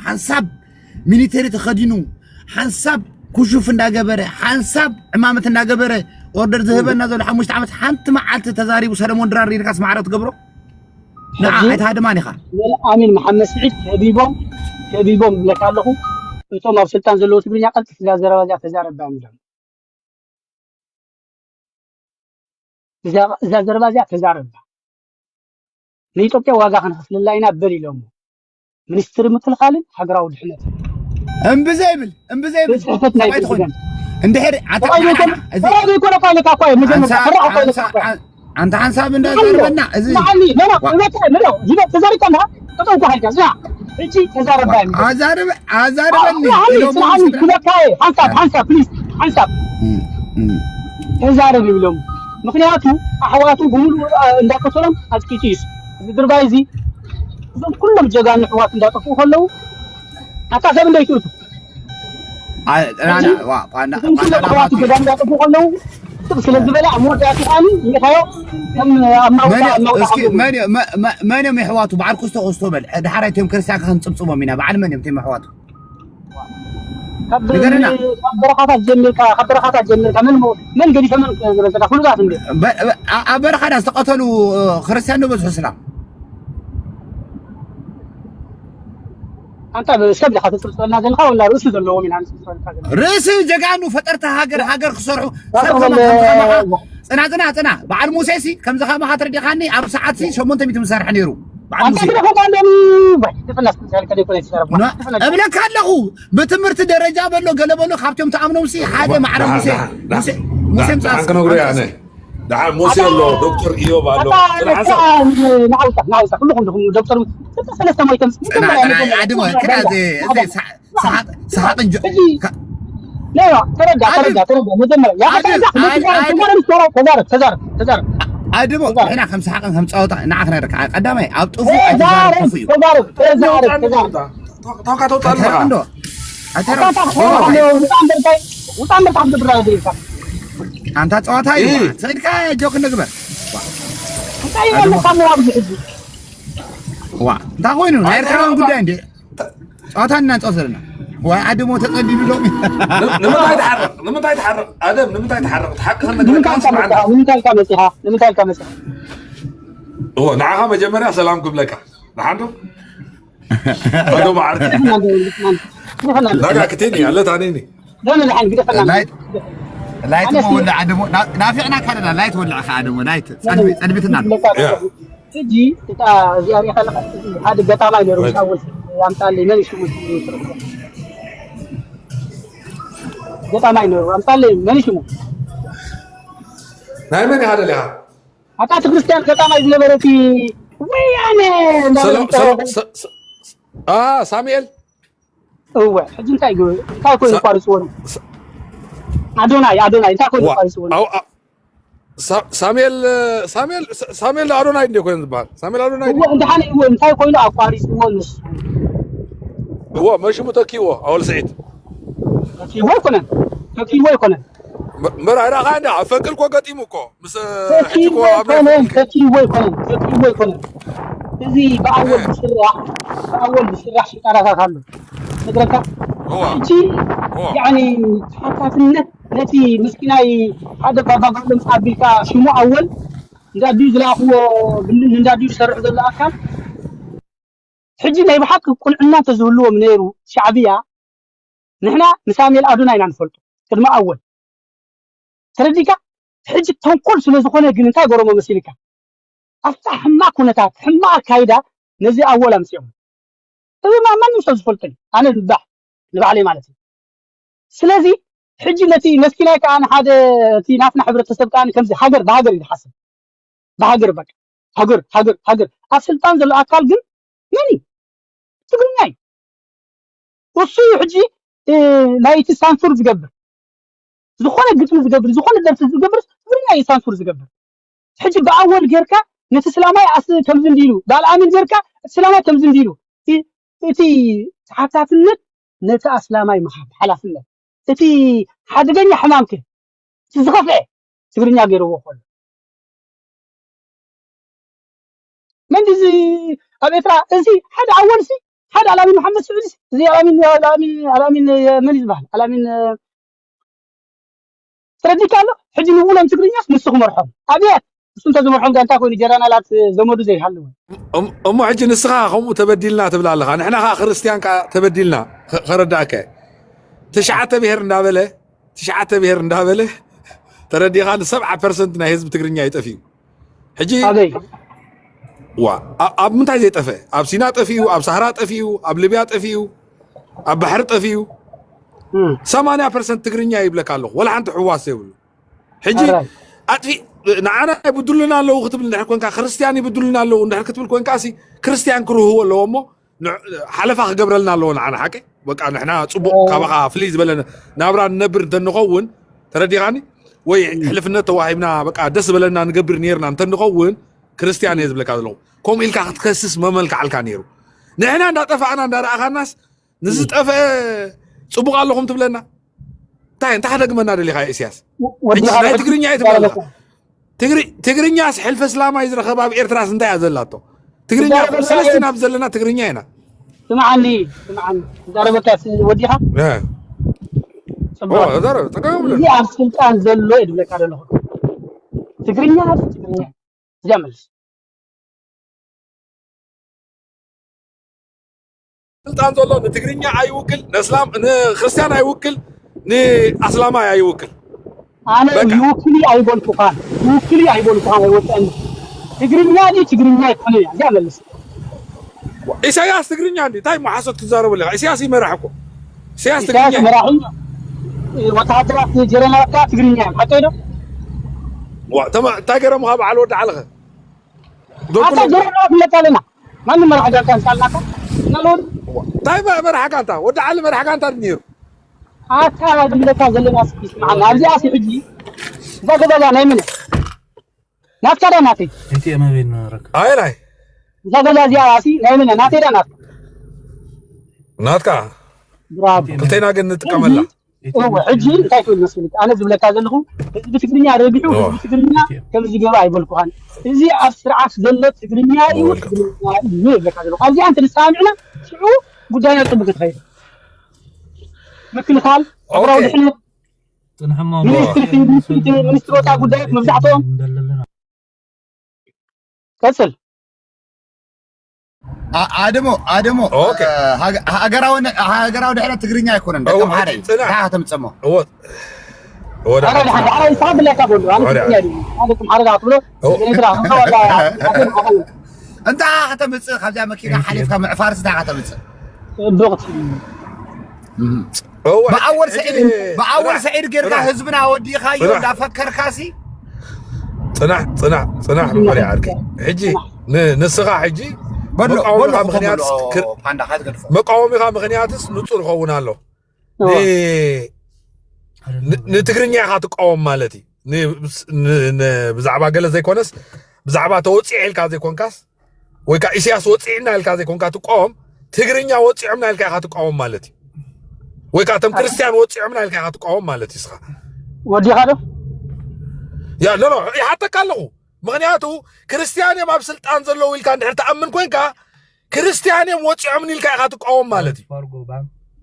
ሓንሳብ ሚሊተሪ ተኸዲኑ፣ ሓንሳብ ኩሹፍ እንዳገበረ፣ ሓንሳብ ዕማመት እንዳገበረ ኦርደር ዝህበና ዘሎ ሓሙሽተ ዓመት ሓንቲ መዓልቲ ተዛሪቡ ሰለሞን ድራር ኢልካስ ማዕረ ትገብሮ? ንዓ ኣይትሃድማን ኢኻ። ኣሚን መሓመድ ስዒድ ከቢቦም ከቢቦም ይብለካ ኣለኹ። እቶም ኣብ ስልጣን ዘለዉ ትግርኛ ቀልጥፍ እዛ ዘረባ እዚኣ ተዛረባ እዮም ኢሎም። እዛ ዘረባ እዚኣ ተዛረባ። ንኢትዮጵያ ዋጋ ክንኸፍለላ ኢና በል ኢሎሞ። ሚኒስትሪ ምክልኻልን ሃገራዊ ድሕነት። እምቢ ዘይብል እምቢ ዘይብል ሰብኣይ ትኾን። እንድሕር ኣታ ተባይ ዘይኮነ ተባይ ዘይኮነ እኳ ኢለካ እኳ እየ መጀመርታ ሓንሳ- ፈራቕ እኳ ኢለካ ሓንሳ- እኳ እየ። ኣንታ ሓንሳብ እንዳዘርበና እዚ ስማዓኒ ኖ ኖ ዋ- እመታይ ኖ ኖ ሂዶ ተዛሪብካ እንዳ ጠጠው እኳ ሃልካ ስማ። እቺ ተዛረባ እየ። ኣዛርበ ኣዛርበኒ ስማዓኒ ኢሎም ስማዓኒ ሚኒስትሪ- ክለካ እየ ሓንሳብ ሓንሳብ ፕሊዝ ሓንሳብ እም፣ እም። ተዛረብ ይብሎም። ምክንያቱ ኣሕዋቱ ብምሉእ እንዳቀተሎም ኣጥቂቱ እዩ። እዚ ድርባይ እዚ እዞም ኩሎም ጀጋኑ ኣሕዋት እንዳጠፍኡ ከለዉ ኣታ ሰብ እንደይትእቱ ኣይ፣ ጥራና፣ ዋ፣ ፓንዳ፣ እዞም ኩሎም ፓንዳ ኣሕዋት ናፋቱ። ጀጋኑ እንዳጠፍኡ ከለዉ ስብ ስለ ዝበለ ኣብ መወዳእታ ከዓኒ እንዲኻዮ ከም ኣብ ማውታ መን ኣብ ማውታ እስኪ፣ ሓጎም መን መ- መ- መን እዮም የሕዋቱ? በዓል ኩስቶ ኩስቶ በል። ድሓር ኣይቶም ክርስቲያን ክንጽብጽቦም ኢና። በዓል መን እዮም እቶም የሕዋቱ? ካብ ንገረና። ካብ በረኻታት ጀሚርካ ካብ በረኻታት ጀሚርካ መን መ- መን ገዲፈ መን ዝበልካ ፍሉጣት እንደ በ- በ- ኣ- ኣብ በረኻ ዳ ዝተቐተሉ እ፣ ክርስቲያን ዶ በዝሑ እስላም? ኣንታ ብ- ሰብ ዲኻ ትፅብፅበልና ዘለካ ወላ ርእሲ ዘለዎም ኢና ንፅብፅበልካ ዘለና። ርእሲ ጀጋኑ ፈጠርቲ ሃገር ሃገር ክሰርሑ ሰብ ራስዎ ከማኻ ከምዚ ከማኻ በለ- ፅና ፅና ፅና በዓል ሙሴ ሲ ከምዚ ከማኻ ተረዲኻኒ ኣብ ሰዓት ሲ ሸሞንተ ሚእቲ ምሰርሕ ነይሩ በዓል ኣንታ ሙሴ ግደፎም ኣለኒ ወይ ትፍናስ ትዛል ከደ ኮነ ትዛረብ ና- ትፍናስ እብለካ ኣለኹ ብትምህርቲ ደረጃ በሎ ገለ በሎ ካብቶም ተኣምኖም ሲ ሓደ ማዕረ ደሓን፣ ሙሴ ደሓን፣ ሙሴ ደሓን፣ ሙሴ ደሓን ምጻስ ክነግሮ እየ ኣነ። ደሓን ሙሴ ኣሎ፣ ዶክተር ኢዮብ ኣሎ። ኣታ ጽንሓ ሰብ። ናውሳ ናውሳ ኩልኹም ድኹም ዶክተር ክልተ ሰለስተ ሞይቶም ጽና፣ ጽና፣ ኣድሞ፣ ጽና፣ እዚ፣ እዚ ሰሓ-፣ ሰሓቕ፣ ሰሓቕ እንጆ-፣ ሕጂ ካ-፣ ኖ፣ ኖ፣ ተረዳ፣ ኣድም፣ ተረዳ፣ ተረዳ። መጀመርያ፣ ያ፣ ኣድም፣ ተረዳ፣ ኣድ-፣ ተረዳ፣ ኣድ-፣ ተረዳ፣ ተዛረብ፣ ተዛረብ፣ ተዛረብ። ኣድሞ፣ ተዛረብ። ንሕና ከም ሰሓቕን ከም ጸወታ፣ ንዓ ክነግረካ። ቀዳማይ፣ ኣብ ጥፉእ ኣይትዛረብ፣ ተዛረብ፣ ጥፉእ እዩ። ተዛረብ፣ ተዛረብ፣ ተዛረብ። ታውካ ተውጻእ ኣለኻ። ኣይተረፍን ዶ? ኣይተረፍን። ኣታ፣ ታውካ፣ ውጻ እምበር እንታይ፣ ውጻ እምበር ታሕቲ ብራ ይብል። ኣንታ ጸዋታ እዩ። እ። ስዒድካ ጆክ ንግበር። እንታይ ኣድሞ። ኣለካ ምዋብ ዝሕጂ? ዋ፣ እንታይ ኮይኑ? ናይ ኤርትራውያን ጉዳይ እንዴ? ጸዋታ እናንጸፍ ዘለና። ዋይ፣ ኣድሞ ተጸዲዱ ሎሚ። ን-፣ ንምንታይ ትሓርቕ? ንምንታይ ትሓርቕ? ኣደም፣ ንምንታይ ትሓርቕ? እቲ ሓቂ ክንነግረካ ንምንታይ ኢልካ ስምዓና። መጺኻ? ንምንታይ ኢልካ መጺኻ? ንምንታይ ኢልካ መጺኻ? እዎ፣ ንዓኻ መጀመርያ ሰላም ክብለካ። ንሓንዶ? ኣዶ መዓርኪ። ግደፈና፣ ግደፈና፣ ግደፈና። ዳጋ ክትኒ፣ ኣለታ ነኒ። ዳና፣ ዳና፣ ግደፈና። ላይት፣ ላይት ኣነስ እኮ ወላዕ ኣደሞ፣ ና-፣ ናፊዕናካ ኣለና። ላይት ወላዕ ከ ኣደሞ፣ ላይት ጸድቢ-፣ ጸድቢትና ኣሎ። ያ። ሕጂ እታ እዚኣ ሪኢኻ ኣለኻ? እዚ ሓደ ገጣማይ ነይሩ፣ ወይ። ምስ ኣወል ኣምጣለይ፣ መን እዩ ሽሙ? ገጣማይ ነይሩ፣ ኣምጣለይ፣ መን እዩ ሽሙ? ናይ መን ኢኻ ደሊኻ? ኣታ እቲ ክርስትያን ገጣማይ ዝነበረ እቲ ወያነ እንዳበለ ሰሎ-፣ ዝጠረፈ። ሰሎ-፣ ሰ-፣ ሰ-፣ አ፣ ሳሙኤል? እወ፣ ሕጂ እንታይ ገ-፣ እንታይ ኮይኑ ሳ-፣ ኣቋሪፅዎ ነው? ሳ-፣ ኣዶናይ፣ ኣዶናይ፣ እንታይ ኮይኑ ዋ-፣ ኣቋሪፅዎ ነው? ኣው-፣ ኣ-፣ ሳ-፣ ሳሙኤል፣ ሳሙኤል፣ ሳ-፣ ሳሙኤል ኣዶናይ እንደ ኮይኑ ዝበሃል። ሳሙኤል ኣዶናይ እወ፣ እንደ-፣ እንድሓን እወ፣ እንታይ ኮይኑ ኣቋሪፅዎ ንሱ? እወ፣ መሽሙ ተኪዎ፣ ኣወል ስዒድ። ተኪዎ ኣይኮነን፣ ተኪዎ ኣይኮነን። መ-፣ መራራኻ እንዳ፣ ኣብ ፈንቅል እኮ ገጢሙ እኮ። ምስ፣ እ፣ ሕጂ እኮ ተኪዎ ኣብ ናይ ኣይኮነን፣ ፈንቅል። ተኪዎ ኣይኮነን፣ ተኪዎ ኣይኮነን። እዚ ብኣወል እ። ዝስራሕ፣ ብኣወል ዝስራሕ ሽጣራታት ኣሎ። ነግረካ? እዋ። ሕጂ፣ እዋ። ያዕኒ፣ ተሓታትነት ነቲ ምስኪናይ ሓደ ባባ ገብረምስ ኣቢልካ ሽሙ ኣወል እንዳድዩ ዝለኣኽዎ፣ ብን-፣ እንዳድዩ ዝሰርሕ ዘሎ ኣካል፣ ሕጂ ናይ ብሓቂ ቁንዕና እንተዝህልዎም ነይሩ፣ ሻዕብያ፣ ንሕና ንሳሙኤል ኣዶና ኢና ንፈልጦ፣ ቅድሚ ኣወል። ተረዲእካ? ሕጂ ተንኮል ስለ ዝኾነ ግን እንታይ ገሮሞ መሲልካ? ኣብታ ሕማቕ ኩነታት፣ ሕማቕ ኣካይዳ ነዚ ኣወል ኣምጺኦም። እዚ ማ-፣ ማንም ሰብ ዝፈልጦ እዩ። ኣነ ንባሕ-፣ ንባዕለይ ማለት እዩ። ስለዚ ሕጂ ነቲ መስኪናይ ከኣ ንሓደ እቲ ናትና ሕብረተሰብ ከኣ ከምዚ ሃገር ብሃገር እዩ ዝሓስብ። ብሃገር በቃ። ሃገር፣ ሃገር፣ ሃገር። ኣብ ስልጣን ዘሎ ኣካል ግን መን እዩ? ትግርኛ እዩ። እሱ እዩ ሕጂ፣ እ፣ ናይቲ ሳንሱር ዝገብር። ዝኾነ ግጥሚ ዝገብር፣ ዝኾነ ደርፊ ዝገብር ትግርኛ እዩ ሳንሱር ዝገብር። ሕጂ ብኣወል ጌርካ ነቲ ስላማይ ኣስ-፣ ከምዚ እንዲሉ፣ ብኣልኣሚን ጌርካ እቲ ስላማይ ከምዚ እንዲሉ። እ-፣ እቲ ተሓታትነት ነቲ ኣስላማይ ምሃብ ሓላፍነት። እቲ ሓደገኛ ሕማምከ፣ እቲ ዝኸፍአ ትግርኛ ገይርዎ ከሎ። መንዲ እዚ ኣብ ኤርትራ እዚ ሓደ ኣወል እዚ ሓደ ኣላሚን መሓመድ ስዑድ፣ እዚ ኣላሚን ኣላሚን ኣላሚን መን እዩ ዝበሃል? ኣላሚን ተረዲካ ኣሎ። ሕጂ ንብሎም ትግርኛስ ንሱ ክመርሖም ኣብየት እሱ እንተዝመርሖም ጋንታ ኮይኑ ጀራናላት ዘመዱ ዘይሃለወ። እሞ ሕጂ ንስኻ ከምኡ ተበዲልና ትብላ ኣለኻ፣ ንሕና ከዓ ክርስትያን ከዓ ተበዲልና። ከረዳእከ ትሽዓተ ብሄር እንዳበለ ትሽዓተ ብሄር እንዳበለ ተረዲኻ ንሰብዓ ፐርሰንት ናይ ህዝቢ ትግርኛ ይጠፍዩ። ሕጂ ኣበይ ዋ ኣብ ምንታይ ዘይጠፈ? ኣብ ሲና ጠፊኡ፣ ኣብ ሳህራ ጠፊኡ፣ ኣብ ሊብያ ጠፊኡ፣ ኣብ ባሕሪ ጠፊኡ። ሰማንያ ፐርሰንት ትግርኛ ይብለካ ኣለኹ፣ ወላ ሓንቲ ሕዋስ ዘይብሉ። ሕጂ ኣጥፊ ንዓና ይብድሉና ኣለዉ ክትብል እንድሕር ኮንካ፣ ክርስትያን ይብድሉና ኣለዉ እንድሕር ክትብል ኮንካ ሲ ክርስትያን ክርህዎ ኣለዎ እሞ ሓለፋ ክገብረልና ኣለዎ ንዓና። ሓቂ በቃ ንሕና ፅቡቕ ካባኻ ፍልይ ዝበለ ናብራ ንነብር እንተንኸውን፣ ተረዲኻኒ? ወይ ሕልፍነት ተዋሂብና በቃ ደስ ዝበለና ንገብር ነርና እንተንኸውን፣ ክርስትያን እየ ዝብለካ ዘለኹ። ከምኡ ኢልካ ክትከስስ መመልክዓልካ ነይሩ። ንሕና እንዳጠፋእና እንዳረኣኻናስ ንዝጠፍአ ፅቡቕ ኣለኹም ትብለና? እንታይ እንታይ ከደግመና ደሊኻ ኢሳያስ? ናይ ትግርኛ እየ ትብለና። ትግርኛስ ሕልፈ ስላማይ ዝረኸባ ኣብ ኤርትራስ እንታይ እያ ዘላቶ? ትግርኛ ሰለስቲና ዘለና ትግርኛ ኢና። ስምዓኒ ስምዓኒ ዛረበካ ወዲኻ ዛረብ ጠቃሚ እዚ ኣብ ስልጣን ዘሎ እየ ዝብለካ ዘለኹ። ትግርኛ ትግርኛ እዚኣ መልስ። ስልጣን ዘሎ ንትግርኛ ኣይውክል፣ ንእስላም ንክርስትያን ኣይውክል፣ ንኣስላማይ ኣይውክል። ኣነ ይውክል ኣይበልኩኻን፣ ይውክል ኣይበልኩኻን፣ ኣይወጣኒ። ትግርኛ ድዩ ትግርኛ ኣይኮነን እያ እዚኣ መልስ። ኢሳያስ ትግርኛ እንዲ እንታይ መሓሰት ክትዛረቡ ኣለኻ? ኢሳያስ ይመራሕ እኮ። ኢሳያስ ትግርኛ ኢሳያስ መራሒ ወተሃደራት ጀረናልካ ትግርኛ እዮም ሓቀይ ዶ? እንታይ ገረምኻ በዓል ወዲ ዓለኸ? ኣታ ጀረናላት ኣለና ማንም መራሕ ጋንታ እንሳልናካ እናለወድ እንታይ መራሕ ጋንታ ወዲ ዓሊ መራሕ ጋንታ ነይሩ። ኣታ ዝብለካ ዘለና ስማዓና ኣብዚኣ ሲ ሕጂ እዛ ገዛ እዛ ናይ መን ናትካ ዳ ናተይ እቲ መቤን ረክ ኣየናይ እዛ ገዛ እዚኣ ሲ ናይ መን ናተይ ዳ ናትካ ናትካ ብራቦ ክልቴና ግን ንጥቀመላ። እወ ሕጂ እንታይ ትብል መስልክ ኣነ ዝብለካ ዘለኹ ህዝቢ ትግርኛ ረቢሑ ህዝቢ ትግርኛ ከምዚ ገባ ኣይበልኩኻን። እዚ ኣብ ስርዓት ዘሎ ትግርኛ እዩ ትግርኛ እዩ ይብለካ ዘለኹ። ኣብዚኣ እንተ ንሰማሚዕና ሽዑ ጉዳይና ጽቡቅ ትኸይድ። ምክልኻል፣ ሃገራዊ ድሕነት፣ ጽንሕሞ ሚኒስትሪ ሚኒስትሪ ወፃኢ ጉዳያት መብዛሕትኦም ቀጽል ኣደሞ ኣደሞ ኦኬ። ሃገራዊ ሃገራዊ ድሕነት ትግርኛ ኣይኮነን። ደቂ ኣምሓራ እዩ። ጽናሕ። እንታይ ከተምጽሞ? እወ ወደ ዳሕራይ ሰዓት ብላይካ በሉ ኣነ ወደ ትግርኛ ድዩ ኣነ ትምሓረዳ ትብሎ ኤርትራ ምኸወላ እንታይ ከተምጽእ? ካብዚኣ መኪና ሓሊፍካ ምዕፋርስ እንታይ ከተምጽእ? ጽቡቅ እወ ብኣወል ሰዒድ ሕጂ ብኣወል ጽናሕ፣ ሰዒድ ጌርካ ጽናሕ፣ ህዝብና ወዲኻ እዩ ጽናሕ። እንዳፈከርካሲ ጽናሕ ጽናሕ ጽናሕ መሪ ዓርከይ ሕጂ ን- ንስኻ ሕጂ በሎ መቃወምካ በሎ ምኽንያት በሎ ክር- ፓንዳ ካትገድፎ መቃወሚኻ ምኽንያትስ ንጹር ይኸውን ኣሎ። ን- ን- ንትግርኛ ኢኻ ትቃወም ማለት እዩ። ን- ን- ን- ብዛዕባ ገለ ዘይኮነስ ብዛዕባ ተወፂዐ ኢልካ ዘይኮንካስ ወይ ከዓ ኢሳያስ ወፂዕና ኢልካ ዘይኮንካ ትቃወም፣ ትግርኛ ወፂዖምና ኢልካ ኢኻ ትቃወም ማለት እዩ። ወይ ከዓ እቶም ክርስትያን ወፂዖምና ኢልካ ኢኻ ትቃወም ማለት እዩ። እስኻ ወዲኻ ዶ ያ ኖ ኖ ይሓተካ ኣለኹ። ምኽንያቱ ክርስትያን እዮም ኣብ ስልጣን ዘለዉ ኢልካ እንድሕር ትኣምን ኮንካ ክርስትያን እዮም ወፂዖምኒ ኢልካ ኢኻ ትቃወም ማለት እዩ።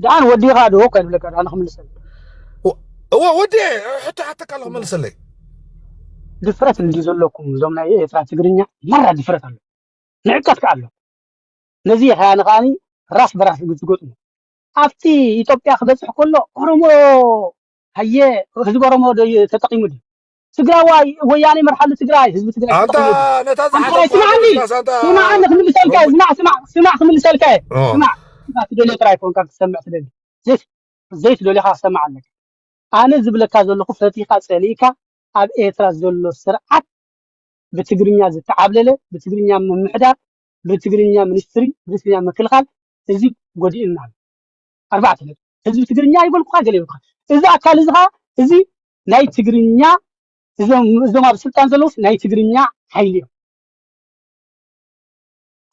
ደሓን ወዲኻ ዶ እኮ ይብለካ ኣነ ክምልሰል እወ ወዲ ሕቶ ሓተካ ኣለኹ መልሰለይ። ድፍረት እንዲ ዘለኩም እዞም ናይ ኤርትራ ትግርኛ ማራ ድፍረት ኣሎ ንዕቀት ከ ኣሎ ነዚ ኸያ ንኸኣኒ ራስ በራስ ዝገጥሙ ኣብቲ ኢትዮጵያ ክበፅሕ ከሎ ኦሮሞ ሃየ ህዝቢ ኦሮሞ ዶ ተጠቂሙ ድዩ ትግራዋይ ወያኔ መርሓሉ ትግራይ ህዝቢ ትግራይ ኣንታ ተጠቂሙ ነታ ኣንታይ ስማዕኒ ዝሓተካ ስማዕኒ ክምልሰልካ እየ፣ ስማዕ ስማዕ ስማዕ ክምልሰልካ እየ። ኦ። ስማዕ ስማዕ ትደልዮ ጥራይ ኮንካ ክትሰምዕ ትደሊ ዘይት ዘይትደልዮካ ክሰምዕ ኣለካ ኣነ ዝብለካ ዘለኹ ፈቲኻ ጸሊእካ ኣብ ኤርትራ ዘሎ ስርዓት ብትግርኛ ዝተዓብለለ ብትግርኛ ምምሕዳር ብትግርኛ ሚኒስትሪ ብትግርኛ ምክልኻል እዚ ጎዲእና ኣሎ። ኣርባዕተ ነጥቢ ህዝቢ ትግርኛ ይበልኩኻ ገለ ይበልኩኻ እዚ ኣካል እዚ ኸዓ እዚ ናይ ትግርኛ እዞም እዞም ኣብ ስልጣን ዘለውስ ናይ ትግርኛ ሓይሊ እዮም።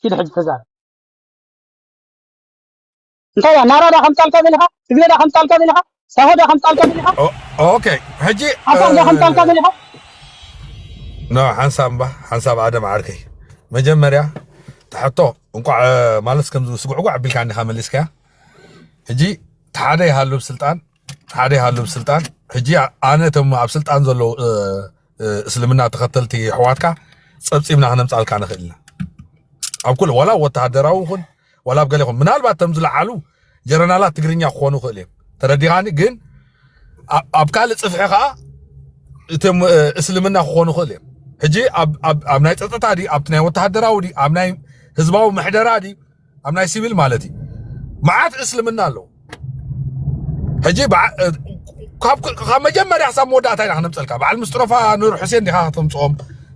ኪድ ሕጂ ተዛረብ። እንታይ እያ ናራ ዳ ከምጻልካ ዘለኻ ትግረ ዳ ከምጻልካ ዘለኻ ሳሆ ዳ ከምጻልካ ዘለኻ ኦኬ ሕጂ ሓሳብ ዳ ከምጻልካ ዘለኻ ኖ ሓንሳብ እምባ ሓንሳብ ኣደም ዓርከይ መጀመርያ ትሕቶ እንኳዕ ማለት ከም ስጉዕጓዕ ኣቢልካ እንዲኻ መሊስካያ። ሕጂ ሓደ ይሃሉ ብስልጣን ሓደ ይሃሉ ብስልጣን። ሕጂ ኣነ እቶም ኣብ ስልጣን ዘለዉ እስልምና ተኸተልቲ ኣሕዋትካ ጸብጺብና ክነምጻልካ ንኽእል ኢና ኣብ ኩሉ ዋላ ወተሃደራዊ ይኹን ዋላ ኣብ ገለ ይኹን ምናልባት እቶም ዝለዓሉ ጀረናላት ትግርኛ ክኾኑ ይኽእል እዮም። ተረዲኻኒ ግን ኣብ ካልእ ጽፍሒ ከዓ እቶም እስልምና ክኾኑ ይኽእል እዮም። ሕጂ ኣብ ናይ ፀጥታ ድዩ ኣብቲ ናይ ወተሃደራዊ ድዩ ኣብ ናይ ህዝባዊ ምሕደራ ድዩ ኣብ ናይ ሲቪል ማለት እዩ። መዓት እስልምና ኣለዉ። ሕጂ ካብ መጀመርያ ክሳብ መወዳእታ ኢና ክነምፀልካ በዓል ምስጥሮፋ ኑር ሕሴን ዲኻ ከተምፅኦም፣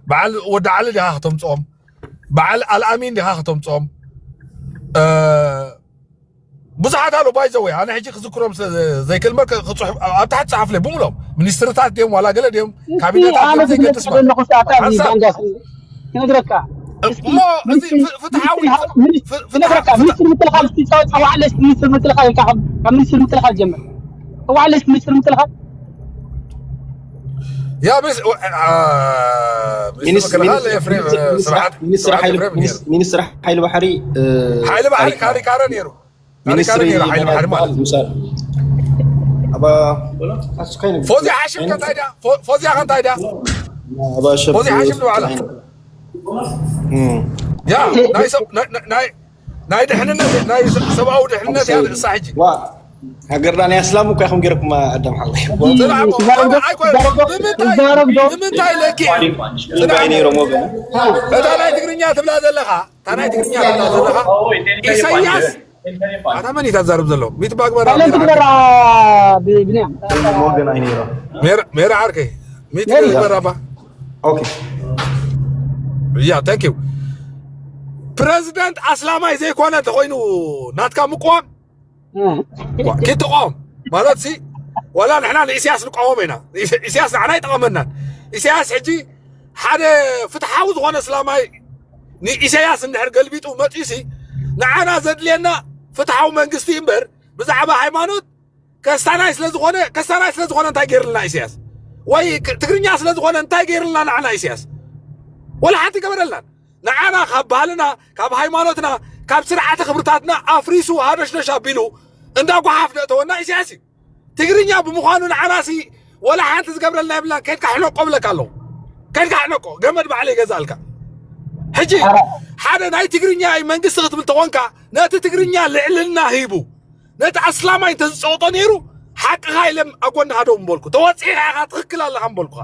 በዓል ወዲ ዓሊ ዲኻ ከተምፅኦም፣ በዓል ኣልኣሚን ዲኻ ከተምፅኦም። ብዙሓት ኣሎ ባይዘወይ ኣነ ሕጂ ክዝክሮም ዘይክእል እምበር ኣብ ታሕቲ ፀሓፍለይ ብምሎም ሚኒስትርታት ድዮም ዋላ ገለ ድዮም ካቢነታት ድዮም ዘይገድስ ማለት ክነግረካ እሞ ፍትሓዊ ክነግረካ ሚኒስትር ምክልኻል ጸዋዕለሽ ሚኒስትር ምክልኻል ኢልካ ካብ ሚኒስትር ምክልኻል ጀምር ጸዋዕለሽ ሚኒስትር ምክልኻል ያ ሚኒስትር ሚኒስትር ሓይሊ ባሕሪ ሓይሊ ባሕሪ ካሪካረ ነይሩ ሚኒስትሪ ሓይሊ ባሕሪ ማለት ፎዚያ ሓሽም ከንታይ ድያ ፎዚያ ከንታይ ድያ ፎዚያ ሓሽም ንባዕላ ያ ናይ ድሕንነት ናይ ሰብኣዊ ድሕንነት እያ ንእሳ ሕጂ ሃገርና ናይ ኣስላም እኮ ኢኹም ገይርኩማ ኣዳም ሓወይ ብምንታይ ለኪ ነይሮም ወገን እታ ናይ ትግርኛ ትብላ ዘለኻ እታ ናይ ትግርኛ ትብላ ዘለኻ ኢሳያስ ኣታ መን እዩ ታዛርብ ዘሎ ሚት ባግባራ ባለ ትግበራ ብብንያም ወገን ኣይነይሮም ሜራ ዓርከይ ሚት ግበራባ ኦኬ ያ ታንክ ዩ ፕረዚደንት ኣስላማይ ዘይኮነ እንተኮይኑ ናትካ ምቅዋም ኪትቆም ማለት ሲ ዋላ ንሕና ንኢሳያስ ንቃወሞ ኢና ኢሳያስ ንዓና ኣይጠቐመናን ኢሳያስ ሕጂ ሓደ ፍትሓዊ ዝኾነ እስላማይ ንኢሳያስ እንድሕር ገልቢጡ መፂኡ ሲ ንዓና ዘድልየና ፍትሓዊ መንግስቲ እምበር ብዛዕባ ሃይማኖት ከስታናይ ስለ ዝኾነ ከስታናይ ስለ ዝኾነ እንታይ ገይርልና ኢሳያስ ወይ ትግርኛ ስለ ዝኾነ እንታይ ገይርልና ንዓና ኢሳያስ ወላ ሓንቲ ገበረልናን ንዓና ካብ ባህልና ካብ ሃይማኖትና ካብ ስርዓተ ክብርታትና ኣፍሪሱ ሃደሽደሽ ኣቢሉ እንዳ ጓሓፍ ደእተወና ኢሳያስ እዩ ትግርኛ ብምዃኑ ንዓናሲ ወላ ሓንቲ ዝገብረልና የብልና ከድካ ሕነቆ ብለካ ኣለኹ ከድካ ሕነቆ ገመድ ባዕለ ይገዛልካ ሕጂ ሓደ ናይ ትግርኛ መንግስቲ ክትብል ተኾንካ ነቲ ትግርኛ ልዕልና ሂቡ ነቲ ኣስላማይ እንተዝፀውጦ ነይሩ ሓቅኻ ኢለ ኣጎንኻ ደው ምበልኩ ተወፂኻ ኢኻ ትኽክል ኣለኻ ምበልኩኻ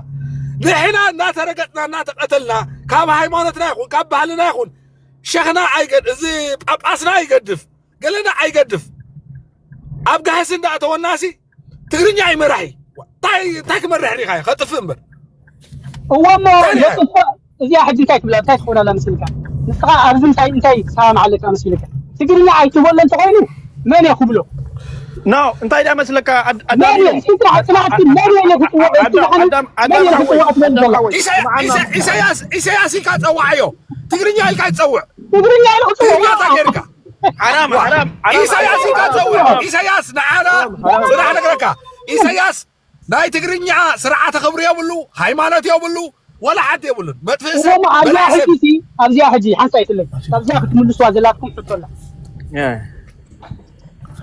ንሕና እናተረገጥና እናተቐተልና ካብ ሃይማኖትና ይኹን ካብ ባህልና ይኹን ሸኽና ኣይገድ እዚ ጳጳስና ኣይገድፍ ገለና ኣይገድፍ ኣብ ጋህሲ እንዳእተወናሲ ትግርኛ እዩ መራሒ እንታይ እንታይ ክመርሕ ሪኻ ከጥፍእ እምበር እወሞ የጥፍእ እዚኣ ሕጂ እንታይ ትብላ እንታይ ትኾናላ መስልካ ንስኻ ኣብዚ እንታይ እንታይ ትሰማማዕ ኣለካ መስልካ ትግርኛ ኣይትበሎ እንተኾይኑ መን እየ ክብሎ ኖ እንታይ ዳ መስለካ መን እየ እስኪ ጥራሕ ጥራሕ እስኪ መን እየ ክጥወ እስኪ ዝሓነ መን እየ ክጥወ ኣትበል ዘሎ ኢሳያስ ኢሳያስ ኢልካ ጸዋዓዮ ትግርኛ ኢልካ ይጸውዕ ትግርኛ ኢልካ ጸውዕ ጌርካ ሓራም ሓራም ኢሳያስ ኢልካ ጸውዕ ኢሳያስ ንዓና ጽናሕ ነግረካ ኢሳያስ ናይ ትግርኛ ስርዓተ ክብሪ የብሉ ሃይማኖት የብሉ ወላ ሓንቲ የብሉን መጥፍእ ሰብ እሞ ኣብዚኣ ሕጂ ሲ ኣብዚኣ ሕጂ ሓንሳእ ኣይትለይ ኣብዚኣ ክትምልስዋ ዘላትኩም ሕቶ ኣላ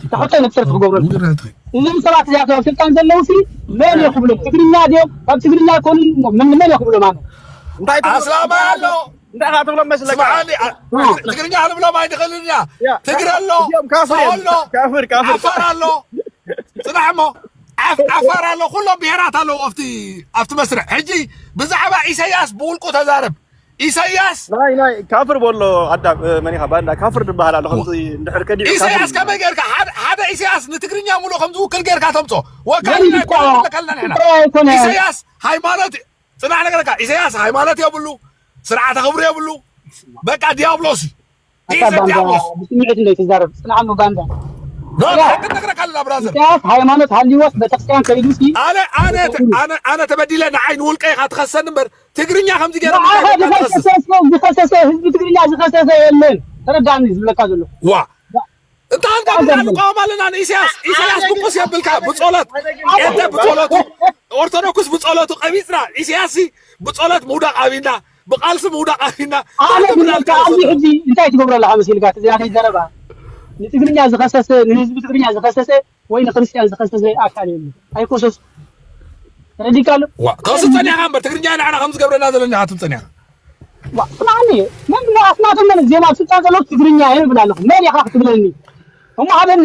እታ ሕቶ ነብሰር ክትገብረልኩም እዞም ሰባት እዚኣቶም ኣብ ስልጣን ዘለዉ ሲ መን እየ ክብሎም ትግርኛ ድዮም ካብ ትግርኛ ኣይኮኑን እሞ መን መን እየ ክብሎም ኣነ እንታይ ኣስላማይ ኣሎ እንታይ ካብ ትብሎም መስለካ ስምዓኒ ትግርኛ ክንብሎም ኣይንኽእልን ኢና ትግረ ኣሎ ሰሆ ኣሎ ካፍር ካፍር ዓፋር ኣሎ ፅናሕ እሞ ዓፋር ኣሎ ኩሎም ብሄራት ኣለዉ ኣብቲ ኣብቲ መስርዕ ሕጂ ብዛዕባ ኢሳያስ ብውልቁ ተዛረብ ኢሳያስ ናይ ናይ ካፍር በሎ ኣዳም መኒኻ ባንዳ ካፍር ትበሃል ኣሎ ከምዚ እንድሕር ከዲዑ ኢሳያስ ከመይ ጌርካ ሓደ ኢሳያስ ንትግርኛ ሙሉእ ከም ዝውክል ጌርካ ተምጾ ወካልና ኢሳያስ ሃይማኖት ጽናሕ ነገርካ ኢሳያስ ሃይማኖት የብሉ ስርዓተ ክብሪ የብሉ በቃ ዲያብሎስ ብስምዒት እንደ ትዛረብ ጽናዕ እሞ ባንዳ ኖ ሐቅ ነግረካ ኣለና ብራዘር ኢሳያስ ሃይማኖት ሃልይዎስ ቤተክርስትያን ከይዱ ሲ ኣነ ኣነ ኣነ ኣነ ተበዲለ ንዓይ ንውልቀ ኢኻ ትኸሰኒ እምበር ትግርኛ ከምዚ ገይረ ዝኸሰሰ ህዝቢ ትግርኛ ዝኸሰሰ የለን ተረዳኒ ዝብለካ ዘሎ ዋ እንተ ኣልካ ብጣዕሚ ንቃወም ኣለና ንኢሳያስ ኢሳያስ ድቁስ የብልካ ብጸሎት ኤንተ ብጸሎቱ ኦርቶዶክስ ብጸሎቱ ቀቢጽና ኢሳያስ ብጸሎት ምውዳቕ ኣብና ብቃልሲ ምውዳቕ ኣኺና ኣነ ብለካ ኣብዚ ሕጂ እንታይ ትገብሮ ኣለካ መሲልካ? እቲ ናተይ ዘረባ ንትግርኛ ዝኸሰሰ ንህዝቢ ትግርኛ ዝኸሰሰ ወይ ንክርስትያን ዝኸሰሰ ኣካል የለ ኣይኮሰስ ተረዲካ ኣሎ። ዋ ተኸስስ ጸኒኻ እምበር ትግርኛ ንዓና ከም ዝገብረና ዘለና ኢኻ ትብል ጸኒኻ። ስማዕኒ መን ኣስማቶም መን ዜማ ስልጣን ዘሎ ትግርኛ እየ ንብል ኣለኹ። መን ኢኻ ክትብለኒ እሞ ሃበኒ።